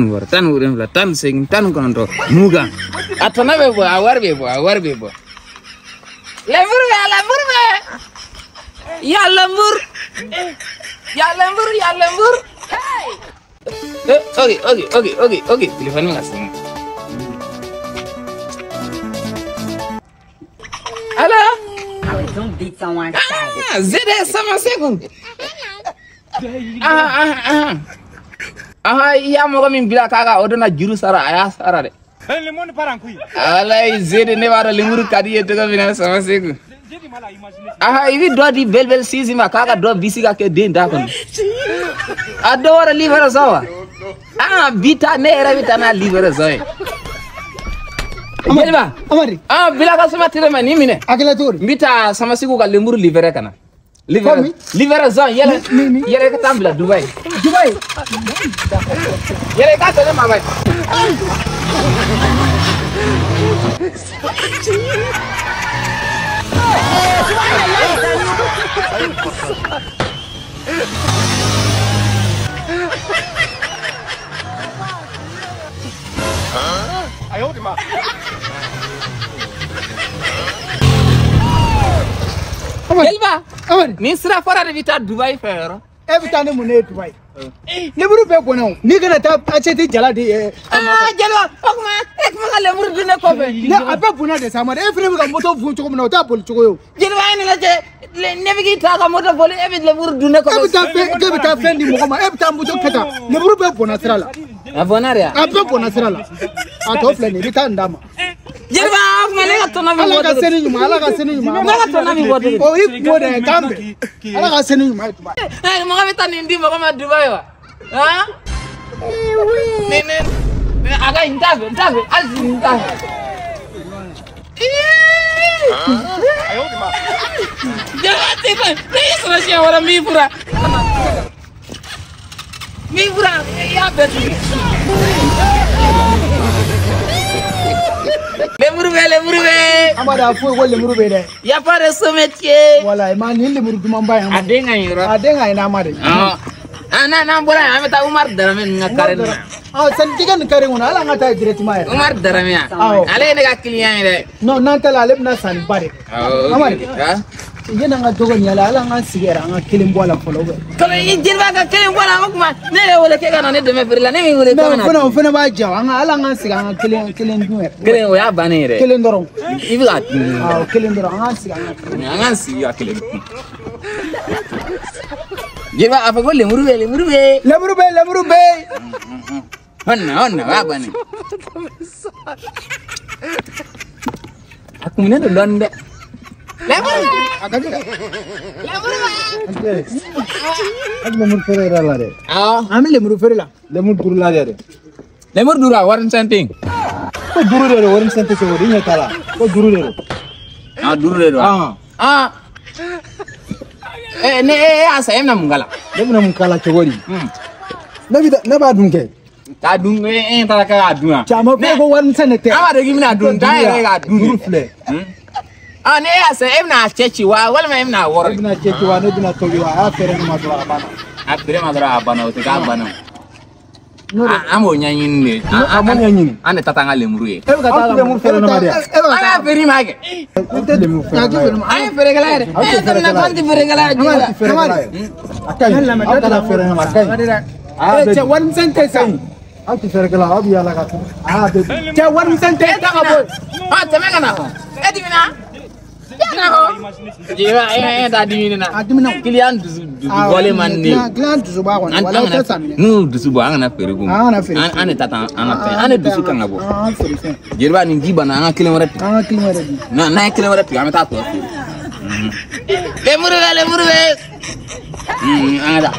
16 17 18 19 20. A tɔnɔ bɛ bɔ, a wari bɛ bɔ, a wari bɛ bɔ. Lemuru bɛ, lemuru bɛ. Ya lemuru. Ya lemuru, ya lemuru. Hey. Ok, ok, ok, ok, ok. Téléphone bɛ ka sonné. Allo? Don't beat someone. Ah, Zede Samaseku. Ah ah ah. Ah, i y'a mɔgɔ min bila k'a ka ordonnance juru sara, a y'a sara dɛ. Le monde part en couille. Walayi Zede, ne b'a dɔn lemuru ka di i ye cogo min na Samaseku. Ah, i bɛ dɔ di Belbel Sisi ma k'a ka dɔ bisi ka kɛ den da kɔnɔ. A dɔ wɛrɛ livraison wa? Ah, bi ta ne yɛrɛ bɛ taa n'a livraison ye. Jeliba. Amadi. Ah, bila ka suma tɛrɛ ma nin minɛ. A kɛla cogo di? N bɛ taa Samaseku ka lemuru livrer ka na. Livraison yɛlɛ yɛlɛ ka taa n bila Dubayi. Dubayi. Yɛlɛ i k'a sɔrɔ ne ma bayi. Jeliba, ni sira fɔra de bɛ taa Dubayi fɛ yɔrɔ. E bɛ taa ni mun ye Dubayi? Lemuru bɛɛ bɔnna o. N'i kana taa achete jala de. Ah, jeliba, o tuma e tun bɛ ka lemuru dun ne kɔfɛ. Ne a bɛɛ bɔnna de sa Amadi. E fana bɛ ka moto fun cogo min na o t'a boli cogo ye o. Jeliba ye nin lajɛ, ne bɛ k'i ta ka moto boli, e bɛ lemuru dun ne kɔfɛ. E bɛ taa fɛn, e bɛ taa fɛn di mɔgɔ ma, e bɛ taa moto kɛ tan. Lemuru bɛɛ bɔnna sira la. A bɔnna de wa? A bɛɛ bɔnna sira la. A tɔ filɛ nin ye, i bɛ taa nin d'a ma. Jeliba, o tuma ne ka tɔnɔ bɛ bɔ. Ala ka seni ɲuman, Ala ka seni ɲuman. Ne ka tɔnɔ bɛ bɔ cogo di? O y'i kungo de ye, k'an bɛn. Ala ka seni ɲuman ye Dubayi. Mɔgɔ bɛ taa nin di mɔgɔ ma Dubayi wa? Han? Ne a ka ɲi, n t'a fɛ, n t'a fɛ, hali sini n t'a fɛ. Jeliba tɛ ko, ne y'i sɔrɔ siɲɛ wɛrɛ n b'i fura. N b'i fura, i y'a bɛɛ tugu. Lemuru bɛ, lemuru bɛ. Amadi, a fɔ ye ko lemuru bɛ dɛ. Y a pas de sot métier. Walayi, ma nin lemuru dumanba in. A den ka ɲi yɔrɔ. A den ka ɲi Amadi. Ah, n'an bɔra yan, an bɛ taa Umar Darame ninnu ka carré na. Ah, sanni tɛ kɛ nin carré kɔnɔ, hali an ka taa directement yɛrɛ. Umar Darame yan. Awɔ. Ale ye ne ka client ye dɛ. Non, n'an taara ale bɛna sanni ba de kɛ. Awɔ. Amadi. Yanni an ka dɔgɔ nin yala, hali an k'an sigi yɛrɛ, an ka kelen bɔ a la fɔlɔ. Kalo i jeliba ka kelen bɔ a la, o tuma ne yɛrɛ wele k'e ka na ne dɛmɛ feere la, ne m'i wele k'e ka na. Mais o fana b'a diya, an ka hali an k'an sigi an ka kelen dun yɛrɛ. Kelen o y'a bannen yɛrɛ. Kelen dɔrɔn. I bɛ ka dun. Awɔ, kelen dɔrɔn, an k'an sigi an ka kelen. An k'an sigi ka kelen dun. Jeliba a fɔ ko lemuru bɛ, lemuru bɛ. Lemuru bɛ, lemuru bɛ. Hɔn na, hɔn na, o y'a bannen. A kumunen don dɔɔnin dɛ. Lemuru bɛ. A ka di dɛ. Lemuru bɛ. An bɛ lemuru feere yɛrɛ la dɛ. Awɔ. An bɛ lemuru feere la. Lemuru duuru la dɛ. Lemuru duuru a warimisɛn tɛ yen. Ko duuru de don, warimisɛn tɛ cogo di, i ɲɛ t'a la. Ko duuru de don. Ah, duuru de don. Ah. Ne e y'a san, e bɛna mun k'a la? Ne bɛna mun k'a la cogo di? Ne b'a dun kɛ. K'a dun, e taara k'a k'a dun wa? Caman fɔ ko warimisɛn de tɛ. An b'a dɔn k'i bɛna dun, t'an yɛrɛ k'a dun. Duuru filɛ. Ah, ne y'a san, e bɛna a cɛ ci wa walima e bɛna a wɔrɔ? Ne bɛna cɛ ci wa, ne bɛna tobi wa, a y'a feere ne ma dɔrɔn a banna. A feere ma dɔrɔn a banna, o tɛ k'a banna. An b'o ɲɛɲini de. An b'o ɲɛɲini. An de ta t'an ka lemuru ye. E bɛ ka taa lemuru feere ne ma dɛ. An b'a feere ma kɛ. Ne tɛ lemuru feere ma. An ye feerekɛla yɛrɛ. E yɛrɛ tɛmɛna k'an tɛ feerekɛla ye. Amadi. A ka ɲi. Aw kana feere ne ma, a ka ɲi. Cɛ warimisɛn tɛ sa. Aw tɛ feerekɛla, aw bɛ yaala ka to. A y'a bɛɛ dun. Cɛ warimisɛn tɛ, e ta ka bɔ yen. Ah, tɛmɛ ka na. E dimina? Jeliba, e t'a dimi ne na. A dimina. Client dusu bɔlen man di ne ye. Client dusu b'a kɔnɔ, walayi o tɛ san minɛ. N'u dusu bɔ, an kana feere ko. An kana feere. An de ta t'an ka fɛn, an de dusu kan ka bɔ. An feere fɛn. Jeliba, nin ji banna, an ka kelen wɛrɛ tigɛ. An ka kelen wɛrɛ dun. N'an ye kelen wɛrɛ tigɛ, an bɛ taa tɔ feere. Lemuru bɛ, lemuru bɛ. An ka taa.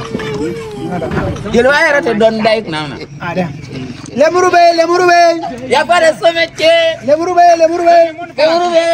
Jeliba yɛrɛ tɛ dɔɔnin da i kunna na. A da. Lemuru bɛ, lemuru bɛ. Y a pas de sot métier. Lemuru bɛ, lemuru bɛ. Lemuru bɛ.